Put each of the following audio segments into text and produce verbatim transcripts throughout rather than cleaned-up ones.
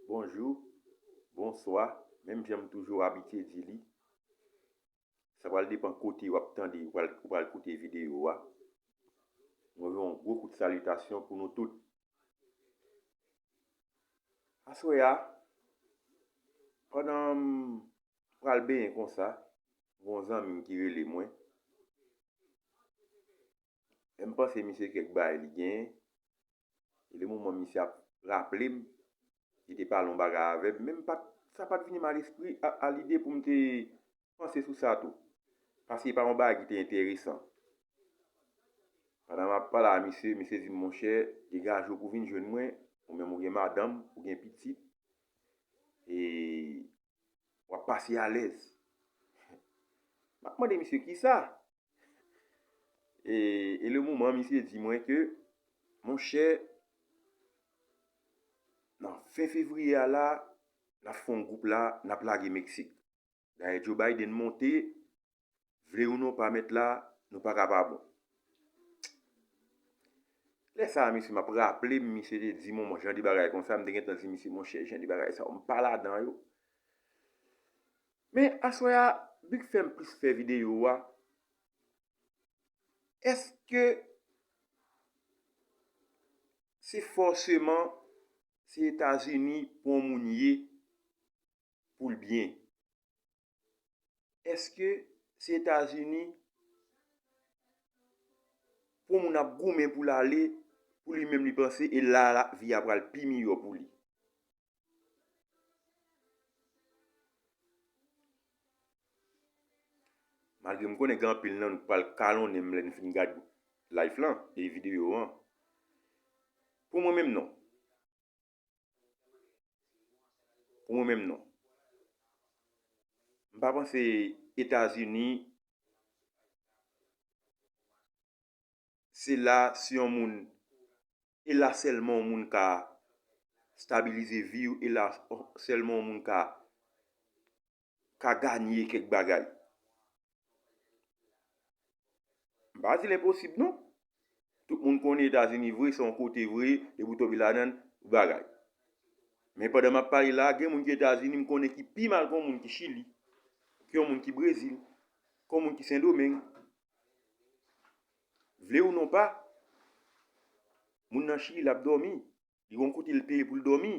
Bonjou, bonswa, menm jan m toujou abitye di li, sa pral depann kote w ap tande, ou pral, ou pral koute videyo a. Mwen voye yon gwo kout salitasyon pou nou tout. Aswè a, pandan m pral benyen konsa, gen yon zanmi m ki rele mwen. Lè m panse misye kèk bagay li genyen, e le moman misye ap raple m, li te pale yon bagay avè m, men m pa t, sa pa t vini m a lespri, a, a lide pou m te panse sou sa tou. Paske se pa yon bagay ki te enteresan. Pandan m ap pale a misye, misye di m, monchè, degaje w pou w vin jwenn mwen, ou menm ou gen madanm, ou gen pitit, e w ap pase alèz. M ap mande misye kisa? E, e le moman misye di mwen ke, monchè, nan fen fevriye a la, n ap fè yon gwoup la, n ap lage Meksik. Dayè Joe Biden monte, vle ou non pa mèt la, nou pa ka pa bon. Lè sa a, misye, m ap raple m, misye te di m yon jan de bagay konsa, m te gentan di misye, monchè, jan de bagay sa yo, m pa ladan yo. Men aswè a, bi k fè m plis fè videyo a, èske se fòseman se Etazini pou yon moun ye pou l byen? Èske se Etazini pou yon moun ap goumen pou l ale, pou li menm li panse, e la, la vi a pral pi miyò pou li? Malgre m konnen gen anpil nan nou k pral kalonnen m lè n fin gad live lan, e videyo an. Pou mwen menm, non. Pou mwen menm, non. M pa panse Etazini, se la si yon moun, e la sèlman yon moun ka stabilize vi w, e la sèlman yon moun ka, ka ganye kèk bagay. M pa di l enposib, non. Tout moun konnen Etazini vre, se yon kote vre, depi w tonbe ladan l, ou bagay. Men pandan m ap pale la, gen moun ki Etazini, m konnen ki pi mal ke yon moun ki Chili, ke yon moun ki Brezil, ke yon moun ki Sendomeng. Vle ou non pa, moun nan Chili, l ap dòmi. Li gen yon kote l peye pou l dòmi.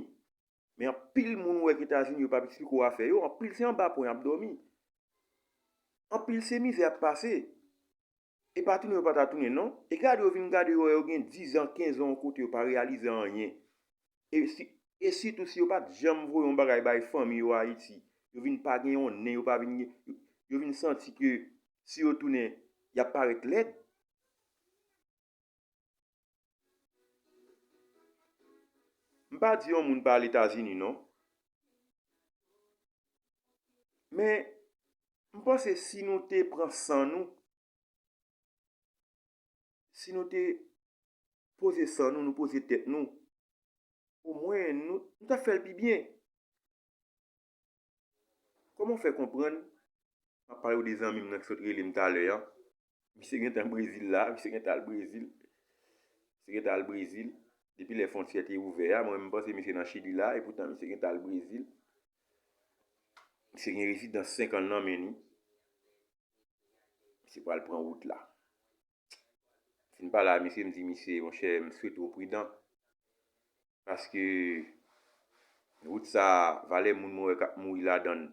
Men anpil moun ou wè k Etazini, yo p ap eksplike w afè yo, anpil se anba pon y ap dòmi. Anpil se mizè y ap pase. E pa tounen yo pa ta tounen, non. E gade yo vin gade yo, yo gen diz an, kenz an yon kote, yo pa reyalize anyen. E si, e sitou si yo pa t janm voye yon bagay bay fanmi yo Ayiti, yo vin pa gen yon nen, yo pa vin gen, yo, yo vin santi ke si yo tounen, y ap parèt lèd. M pa di yon moun pa al Etazini, non. Men, m panse si nou te pran san nou, si nou te poze san nou, nou poze tèt nou, omwen nou, nou t ap fè l pi byen. Kòman w fè konprann? M ap pale w de zanmi m nan ki sot rele m talè a. Misye gentan Brezil la, misye gentan al Brezil. Misye gentan al Brezil. Depi lè fwontyè te ouvè a, mwen menm m panse misye nan Chili la, epoutan misye gentan al Brezil. Misye gen rezidans senk an nan men li. Misye pral pran wout la. Fin pale a misye, m di misye, monchè, m swete w pridan. Paske wout sa a, valè moun mwen wè k ap mouri ladan l.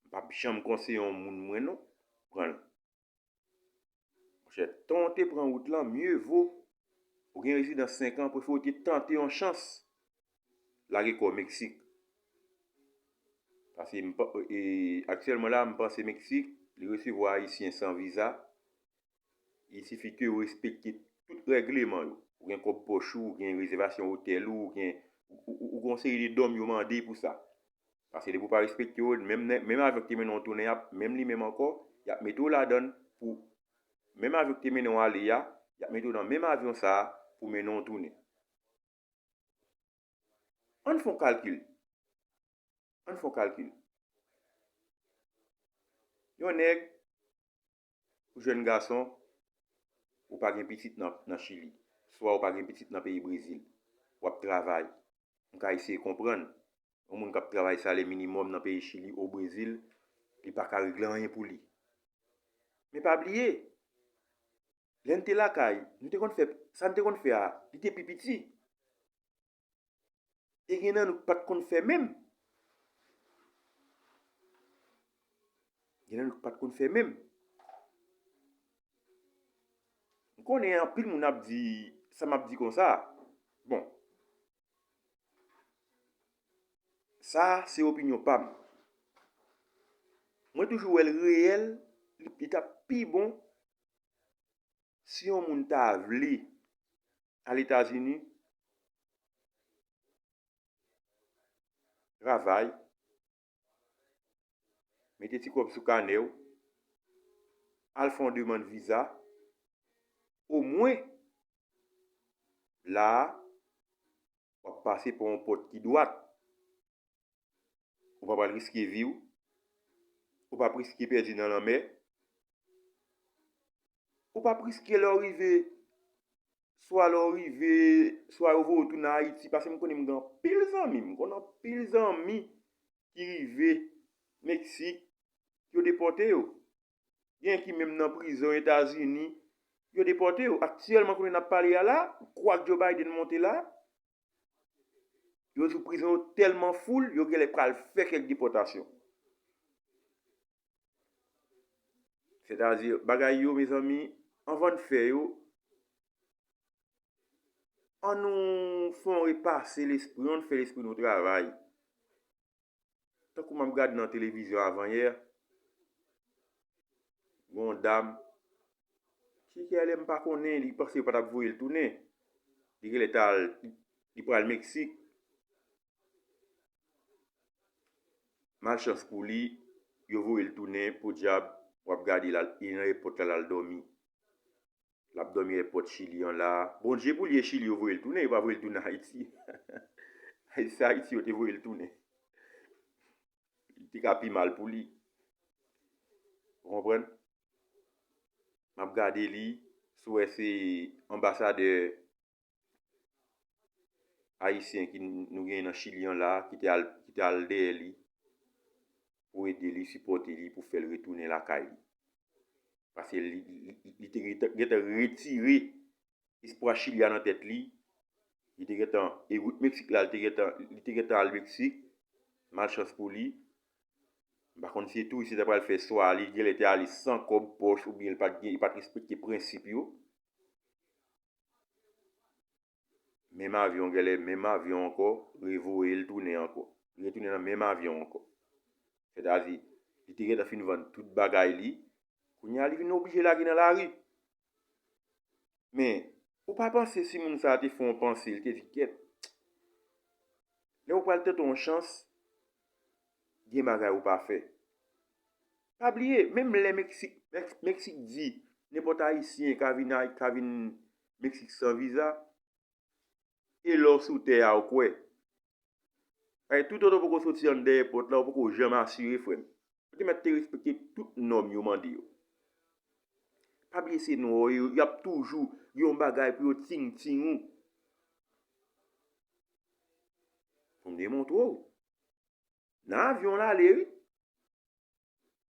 M p ap janm konseye yon moun mwen non, pran l. Monchè, tan w te pran wout lan, mye vo ou gen rezidans senk an, prefere w te tante yon chans lage kò w Meksik. Paske m pa, e, aktyèlman la, m panse Meksik, li resevwa Ayisyen san viza. Il sifi ke w respekte tout règleman yo. Ou gen kòb pòch ou, ou gen rezèvasyon otèl ou, ou gen, ou, ou, ou gen yon seri de dòm yo mande pou sa. Paske depi w pa respekte yo, menm, menm avyon ki te mennen w tounen, y ap, menm li menm ankò, y ap mete w ladan l pou, menm avyon ki te mennen w ale a, y ap mete w nan menm avyon sa a pou mennen w tounen. Ann fè yon kalkil. Ann fè yon kalkil. Yon nèg, ou jèn gason, ou pa gen pitit nan, nan Chili, swa ou pa gen pitit nan peyi Brezil, w ap travay, M ka eseye konprann. Yon moun k ap travay salè minimòm nan peyi Chili, o Brezil, li pa ka regle anyen pou li. Men pa bliye, lè n te lakay, nou te konn fè, sa n te konn fè a, li te pi piti. E gen nan nou k pa t konn fè menm. Gen nan nou k pa t konn fè menm. M konnen anpil moun ap di sa m ap di konsa. Bon, sa se opinyon pa m. Mwen toujou wè l reyèl, li, li t ap pi bon si yon moun ta vle al Etazini, travay, mete ti kòb sou kanè w, al fè yon demann viza, omwen la a, w ap pase pa yon pòt ki dwat. Ou pa pral riske vi w. Ou p ap riske pèdi nan lanmè. Ou p ap riske lè w rive, swa lè w rive, swa yo voye w tounen Ayiti. Paske m konnen m gen anpil zanmi, m konnen anpil zanmi ki rive Meksik, yo depòte yo. Gen ki menm nan prizon Etazini, yo depòte yo. Aktyèlman, kounye n ap pale a la, kwak Joe Biden monte la, yo di prizon yo tèlman full, yo genlè pral fè kèk depòtasyon. Sètadi, bagay yo, mezanmi, anvan n fè yo, ann nou fè yon repase lespri, ann fè lespri nou travay. Tankou m ap gade nan televizyon avanyè, gen yon dam, ki genlè m pa konnen, li panse yo pa t ap voye l tounen. Li genlè t al, li pral Meksik. Malchans pou li, yo voye l tounen, podyab, w ap gade l al, li nan èpòt la, l al dòmi. L ap dòmi èpòt Chili an la. Bondye pou li, e Chili yo voye l tounen, yo pa voye l tounen Ayiti. Se Ayiti yo te voye l tounen. Li te ka pi mal pou li. Ou konprann? M ap gade li, si w wè se anbasadè ayisyen ki n-, nou genyen nan Chili an la, ki te al, ki te al dèyè li pou ede li, sipòte li, pou fè l retounen lakay li. Paske li, li, li, li te gentan, gentan retire espwa Chili a nan tèt li. Li te gentan, e wout Meksik la, li te gentan, li te gentan al Meksik. Malchans pou li. M pa konn si se touris li ta pral fè swa li genlè te ale san kòb pòch oubyen li pa t gen, li pa t respekte prensip yo. Menm avyon, genlè menm avyon ankò, revoye l tounen ankò. Li retounen nan menm avyon ankò. Sètadi, li te gentan fin vann tout bagay li. Kounye a, li vin oblije lage nan lari. Men, ou pa panse si moun sa a te fè yon panse, li te di, "Kèt, lè ou pral tante yon chans, gen bagay ou pa fè." Pa bliye, menm lè Meksik, Mèks-, Meksik di nenpòt Ayisyen ka vin, ka vin Meksik san viza, e lè w sou tè a, ou kwè. Paske toutotan w poko soti anndan èpòt la, ou poko janm asire, frè m. Ou te mèt te respekte tout nòm yo mande yo. Pa bliye se nwa yo, y ap toujou gen yon bagay pou yo ting-ting ou. Pou m demontre w. Nan avyon l ale, wi.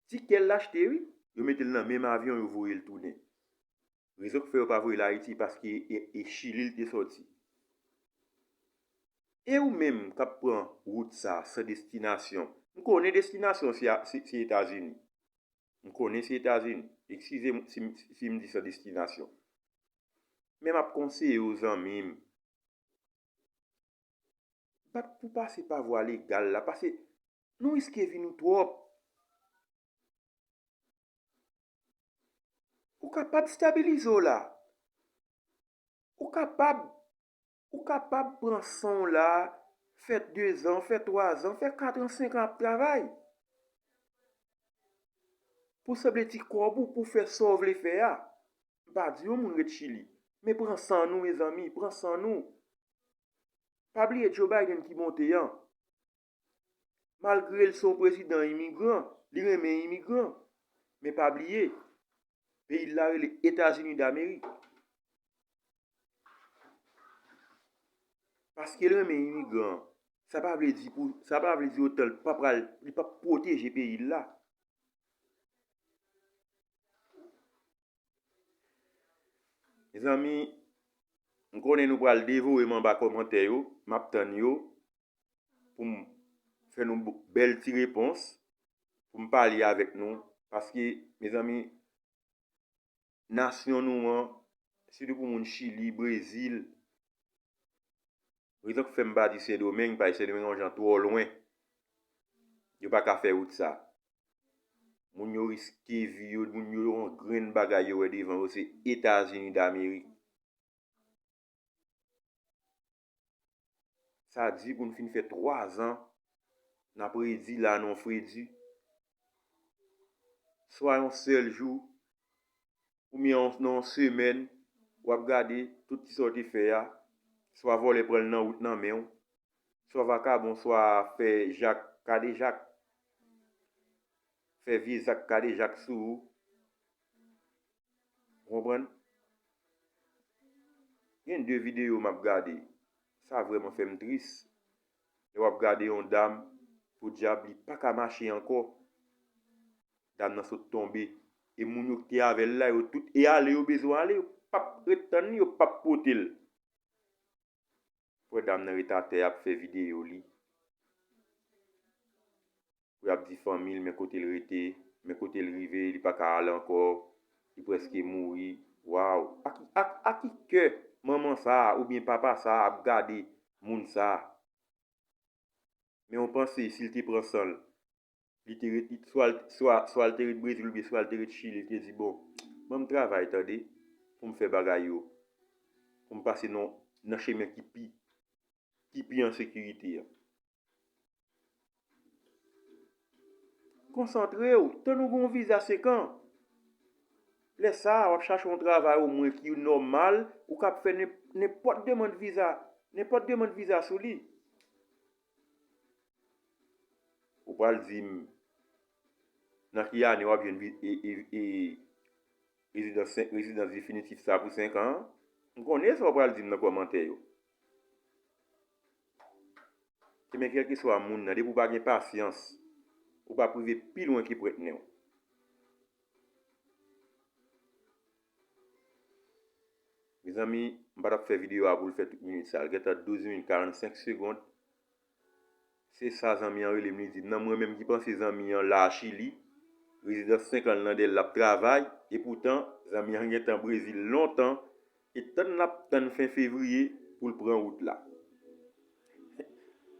Tikè l achte, wi. Yo mete l nan menm avyon, yo voye l tounen. Rezon k fè yo pa voye l Ayiti, paske e, e Chili l te sòti. E ou menm k ap pran wout sa san destinasyon, m konnen destinasyon se, se, se Etazini. M konnen se Etazini. Eskize m si, si m di san destinasyon. Men m ap konseye w, zanmi m, bat pou pase pa vwa legal la, paske nou riske vi nou twòp. Ou kapab stabilize w la. Ou kapab, ou kapab pran san w la, fè dezan, fè twazan, fè katran, senkan ap travay. Pou sanble ti kòb ou, pou fè sa w vle fè a. M pa di yon moun ret Chili. Men pran san nou, mezanmi, pran san nou. Pa bliye Joe Biden ki monte an. Malgre l se yon prezidan imigran, li renmen imigran. Men pa bliye, peyi l la rele Etazini Damerik. Paske l renmen imigran, Sa pa vle di pou, sa pa vle di otan li pa pral, li p ap pwoteje peyi l la. Mezanmi, m konnen nou pral devore m anba kòmantè yo, m ap tann yo pou m fè nou bo- bèl ti repons, pou m pale avèk nou. Paske, mezanmi, nasyon nou an, sitou pou moun Chili, Brezil, rezon k fè m pa di Sendomeng, paske Sendomeng yon jan twò lwen. Yo pa ka fè wout sa. Moun yo riske vi yo, moun yo yon grenn bagay yo wè devan yo, se Etazini Damerik. Sa di pou n fin fè twa zan, n ap redi la nan fredi. Swa yon sèl jou, oubyen yon, nan yon semèn, w ap gade tout ti sa w te fè a, swa vòlè pran l nan wout nan men w, swa vakabon, swa fè jak kadejak, fè vye zak kadejak sou ou. Ou konprann? Gen de videyo m ap gade. Sa vrèman fè m tris. Lè w ap gade yon dam, podyab, li pa ka mache ankò. Dam nan sot tonbe. E moun yo ki te avè l la, yo tout e ale yo bezwen ale. Yo p ap ret tann li, yo p ap pote l. Frè dam nan ret atè ap fè videyo li. Pou y ap di fanmi l, men kote l rete, men kote l rive, li pa ka al ankò, li prèske mouri. Waw! Ak, ak, ak ki kè manman sa a oubyen papa sa a ap gade moun sa a? Men w panse si l te pran san l, li te ret, li, swa l, swa, swa l te ret Brezil oubyen swa l te ret Chili, li te di, "Bon, ban m travay, tande, pou m fè bagay yo, pou m pase nan, nan chemen ki pi, ki pi an sekirite a." Konsantre w, tann ou gen yon viza senk an. Lè sa a, w ap chache yon travay omwen ki nòmal, ou kab fè nen-, nenpòt demann viza, nenpòt demann viza sou li. Ou pral di m, nan ki ane w ap jwenn vi-, e, e, e, rezidans senk, rezidans definitif sa pou senk an? M konnen sa w pral di m nan kòmantè yo. Ebyen, kèlkeswa moun nan, depi w pa gen pasyans, ou p ap rive pi lwen ke pwent nen w. Mezanmi, m pa t ap fè videyo a pou l fè tout minit sa. L gentan douz minit karannsenk segonn. Se sa zanmi an rele m, li di m nan. Mwen menm ki panse zanmi an la Chili, rezidans senk an l nan dèyè l, l ap travay, epoutan zanmi an gentan Brezil lontan, e tann l ap tann fen fevriye pou l pran wout la.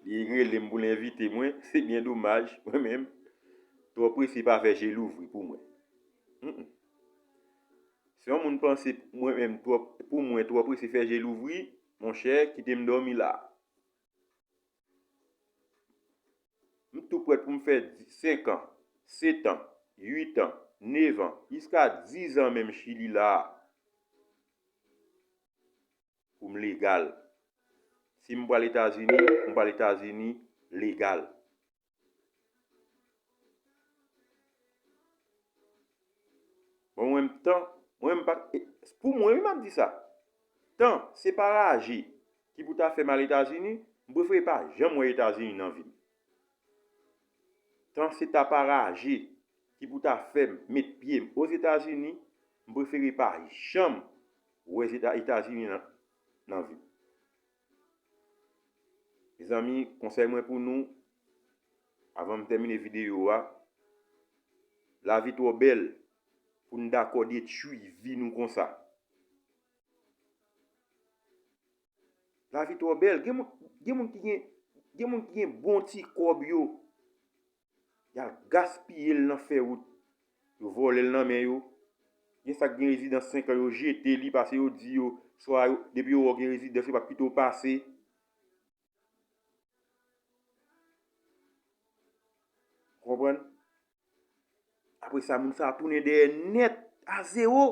Li rele m pou l envite mwen, se byen domaj, mwen menm, twò prese pa fè je louvri pou mwen. Mm, mm. Si yon moun panse mwen menm twò, pou mwen twò prese fè je louvri, monchè, kite m dòmi la. M tou prèt pou m fè senk an, sèt an, uit an, nèf an, jiska diz an menm Chili la a. Pou m legal. Si m pral Etazini, m pral Etazini legal. Bon, mwen menm tan, mwen menm pa, e, pou mwen, wi, m ap di sa. Tan se pa raje ki pou ta fè m al Etazini, m prefere pa janm wè Etazini nan vi m. Tan se ta pa raje ki pou ta fè m met pye m Ozetazini, m prefere pa janm wè Zeta-, Etazini nan, nan vi m. Mezanmi, konsèy mwen pou nou, avan m tèmine videyo a, lavi twò bèl pou n dakò detwi vi nou konsa. Lavi twò bèl. Gen moun, gen moun ki gen, gen moun ki gen bon ti kòb yo. Y al gaspiye l nan fè wout. Yo vòlè l nan men yo. Gen sa k gen rezidans senk an, yo jete li, paske yo di yo, swa yo, depi yo wè w gen rezidans, yo p ap kite w pase. Konprann? Apre sa, moun sa a tounen dèyè nèt, a zewo.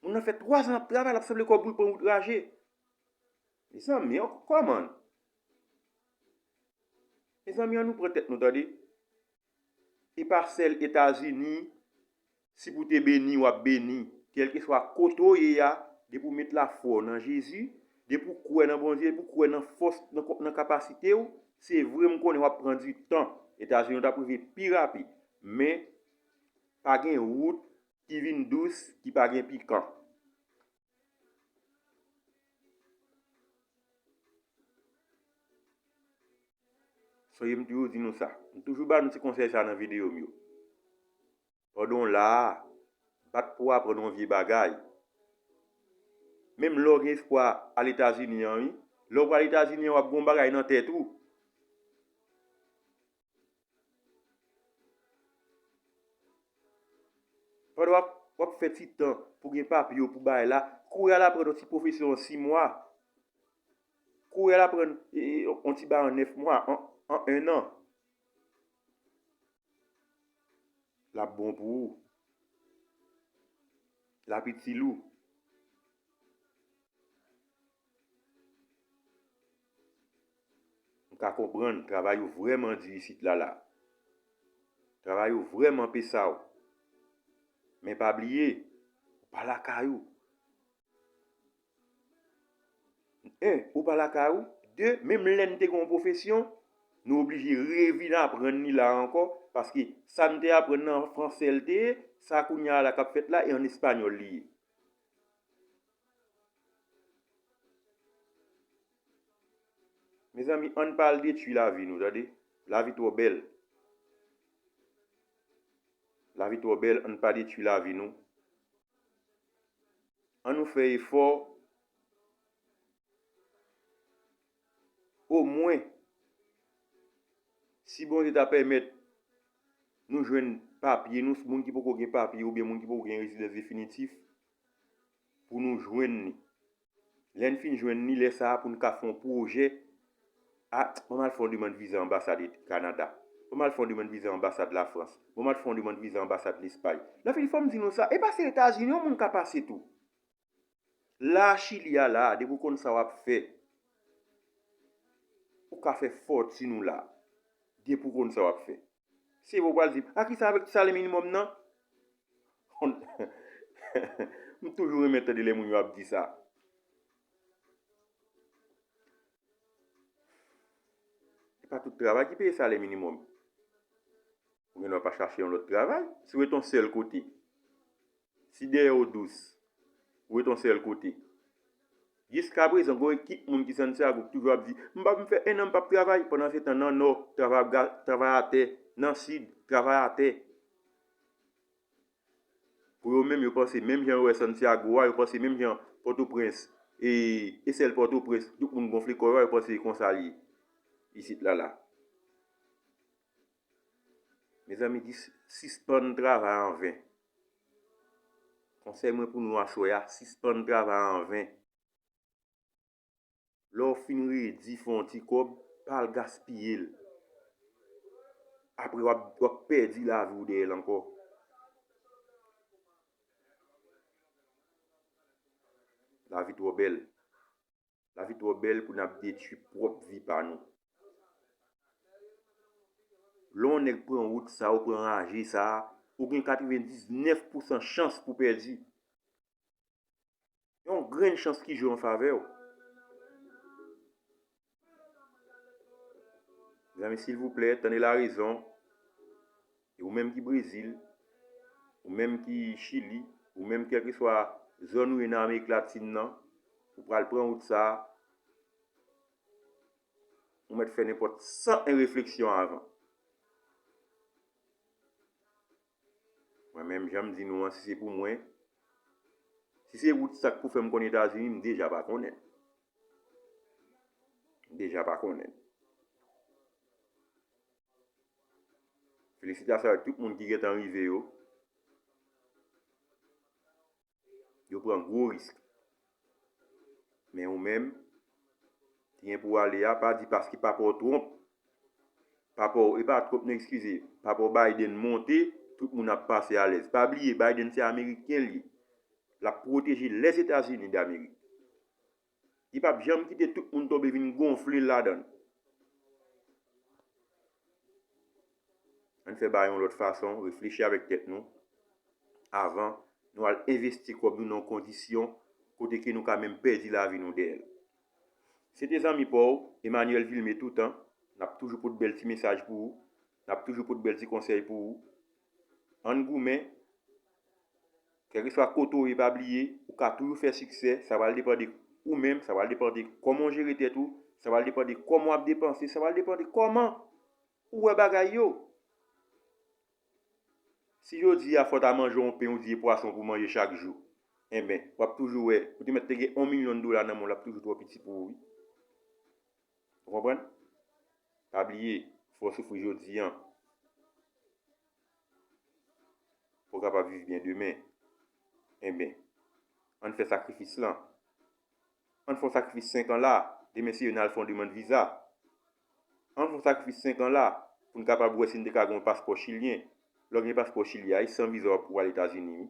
Moun nan fè twa zan l ap travay, l ap sanble kòb ou l pran wout raje. Mezanmi, kòman? Mezanmi, ann nou pran tèt nou, tande. E pa sèl Etazini, si pou te beni, w ap beni. Kèlkeswa kote w ye a, depi w met lafwa w nan Jezi, Depi w kwè nan Bondye, depi w kwè nan fòs, nan, nan kapasite w, se vre m konnen w ap pran di tan. Etazini w t ap rive pi rapid. Men, pa gen wout ki vin dous, ki pa gen pikan. Sonje m toujou di nou sa. M toujou ba nou ti konsèy sa nan videyo m yo. Pandan w la a, bat pou w aprann yon vye bagay. Menm lè w gen espwa al Etazini an, wi. Lè w pral Etazini an, w ap gen yon bagay nan tèt ou. Pandan w ap, w ap fè ti tan pou gen papye w pou bay la, kouri al aprann yon ti pwofesyon an sis mwa. Kouri al aprann, e, e, yon ti bagay an nèf mwa, an, an en an. L ap bon pou ou. L ap itil ou. M ka konprann travay ou vrèman di isit la la. Travay ou vrèman pesaw. Men pa bliye, ou pa lakay ou. En, ou pa lakay ou. De, menm lè n te gen yon pwofesyon, nou oblije revin aprann li la ankò, paske sa n te aprann nan fransè l te ye, sa kounye a la k ap fèt la, e an espanyòl li ye. Mezanmi, ann pa al detwi lavi nou, tande. Lavi twò bèl. Lavi twò bèl, ann pa detwi lavi nou. Ann nou fè efò, omwen, si Bondye ta pèmèt nou jwenn papye, nou, moun ki poko gen papye oubyen moun ki poko gen rezidans definitif, pou nou jwenn li. Lè n fin jwenn li, lè sa a pou n ka fè yon pwojè. A, ban m al fè yon demann viza anbasad Kanada. Ban m al fè yon demann viza anbasad Lafrans. Ban m al fè yon demann viza anbasad Lespay. Nan fini, fò m di nou sa, e pa se Etazini yon moun ka pase tou. La, Chili a la, depi w konn sa w ap fè, ou ka fè fòtin ou la, depi w konn sa w ap fè. Se vre w pral di m, a kisa avèk ti salè minimòm nan? M toujou renmen tande lè moun yo ap di sa. E pa tout travay ki peye salè minimòm. Ou gen dwa pa chache yon lòt travay. Si w ret yon sèl kote, si dèyè w dous, ou ret yon sèl kote. Jiskaprezan, gen yon ekip moun ki Santiago ki toujou ap di, m p ap, m fè en an m p ap travay. Pandansetan, nan Nò, travay ap ga-, travay atè. Nan Sid, travay atè. Pou yo menm, yo panse menm jan yo wè Santiago a, yo panse menm jan Pòtoprens, e, e sèl Pòtoprens, tout moun gonfle kò yo a, yo panse e konsa l ye isit la la. Mezanmi, dis-, sispann travay anven. Konsèy mwen pou nou aswè a, sispann travay anven. Lè w fin redi fè yon ti kòb, pa al gaspiye l. Apre, w ap, w ap pèdi lavi w dèyè l ankò. Lavi twò bèl. Lavi twò bèl pou n ap detwi pwòp vi pa nou. Lè yon nèg pran wout sa, ou pran raje sa, ou gen katrevendiznèf pousan chans pou pèdi. Yon grenn chans ki jwe an favè w. Mezanmi, silvouplè, tande larezon. E ou menm ki Brezil, ou menm ki Chili, ou menm kèlkeswa zòn ou ye nan Amerik Latin nan, ou pral pran wout sa a, ou mèt fè nenpòt san en refleksyon avan. Mwen menm, jan m di nou an, si se pou mwen, si se wout sa k pou fè m konn Etazini, m deja pa konnen. M deja pa konnen. Felisitasyon avèk tout moun ki gentan rive yo. Yo pran gwo risk. Men ou menm, ki gen pou w ale a, pa di paske papa w Trump, papa w, e pa Trump non, eskize, papa w Biden monte, tout moun ap pase alèz. Pa bliye, Biden se ameriken l ye. L ap pwoteje Lèzetazini Damerik. Li p ap janm kite tout moun tonbe vin gonfle l ladan l. Ann fè bagay yon lòt fason, reflechi avèk tèt nou, avan nou al envesti kòb nou nan yon kondisyon kote ke nou ka menm pèdi lavi nou dèyè l. Se te zanmi pa w, Emmanuel Vilmé toutan. N ap toujou pote bèl ti mesaj pou ou. N ap toujou pote bèl ti konsèy pou ou. Ann goumen. Kèlkeswa kote w ye, pa bliye, ou ka toujou fè siksè. Sa pral depann de ou menm, sa pral depann de kòman w jere tèt ou, sa pral depann de kòman w ap depanse, sa pral depann de kòman ou wè bagay yo. Si jodi a fò w ta manje yon pen, ou di e pwason pou w manje chak jou, enben, w ap toujou wè, ou te mèt te gen yon milyon dola nan men w, l ap toujou twò piti pou ou, wi. Ou konprann? Pa bliye, fò w soufri jodi a pou w kapab viv byen demen. Enben, ann fè sakrifis lan. Ann fè yon sakrifis senk an la, demen si yo n al fè yon demann viza. Ann fè yon sakrifis senk an la, pou n kapab wè si n te ka gen yon paspò chilyen. Lè w gen paspò chilyen, a, e san viza w ap pou w al Etazini, wi.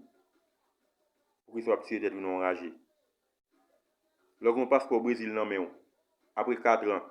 Poukisa w ap tiye tèt ou nan yon raje? Lè w gen yon paspò Brezil nan men w, apre kat an,